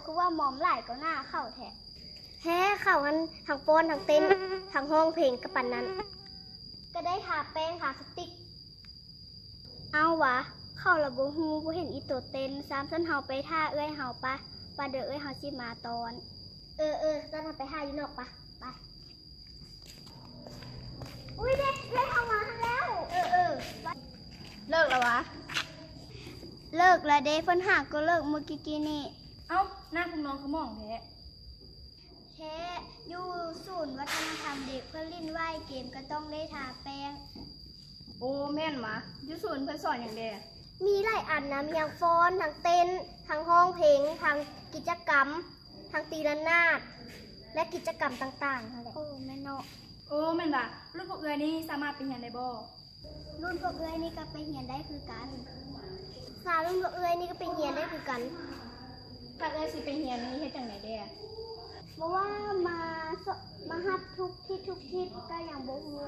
ຄືວ່າມອມຫຼາຍກວ່າໜ້າເຂົາແທ້. ແທ້ ເຂົາຫັ້ນທັງຟ້ອນ ທັງເຕັ້ນ ທັງຮ້ອງເພງກະປານນັ້ນ. ກະໄດ້ທາແປ້ງ ທາສະຕິກ. ເອົ້າຫວາ ເຂົາລະບໍ່ຮູ້ ບໍ່ເຫັນອີ່ໂຕເຕັ້ນຊ້ຳ. ຊັ້ນເຮົາໄປຖ້າເອື້ອຍເຮົາປະ ປະເດີ ເອື້ອຍເຮົາຊິມາຕອນ. ເອີໆ ຊັ້ນເຮົາໄປຖ້າຢູ່ນອກປະ ໄປ. ອຸ້ຍ ເດັກ ເອື້ອຍເຮົາມາຫັ້ນແລ້ວ. ເອີໆ ເລີກລະຫວາ? ເລີກລະເດ ເພິ່ນຫາກໍເລີກມື້ກີ້ໆນີ້. ເອົ້າ ໜ້າພວກນ້ອງຄືໝອງແທ້. ແທ້ ຢູ່ສູນວັດທະນະທຳເດັກ ເພິ່ນຫຼິ້ນໄຫວ້ເກມກະຕ້ອງໄດ້ທາແປ້ງ. ໂອ້ ແມ່ນຫວາ? ຢູ່ສູນເພິ່ນສອນຫຍັງແດ່? ມີຫຼາຍອັນນະ ມີທັງຟ້ອນ ທັງເຕັ້ນ ທັງຮ້ອງເພງ ທັງກິດຈະກຳ ທັງຕີລະນາດ ແລະ ກິດຈະກຳຕ່າງໆຫັ້ນແຫຼະ. ໂອ້ ແມ່ນເນາະ. ໂອ້ ແມ່ນຫວາ? ລຸ້ນພວກເອື້ອຍນີ້ສາມາດໄປຮຽນໄດ້ບໍ່? ລຸ້ນພວກເອື້ອຍນີ້ກະໄປຮຽນໄດ້ຄືກັນ. ສາ ລຸ້ນພວກເອື້ອຍນີ້ກະໄປຮຽນໄດ້ຄືກັນ. ຖ້າເອື້ອຍຊິໄປຮຽນນີ້ເຮັດຈັ່ງໃດແດ່? ບໍ່ວ່າມາ ມາຮັບທຸກທິດທຸກທິດກະຍັງບໍ່ຮູ້.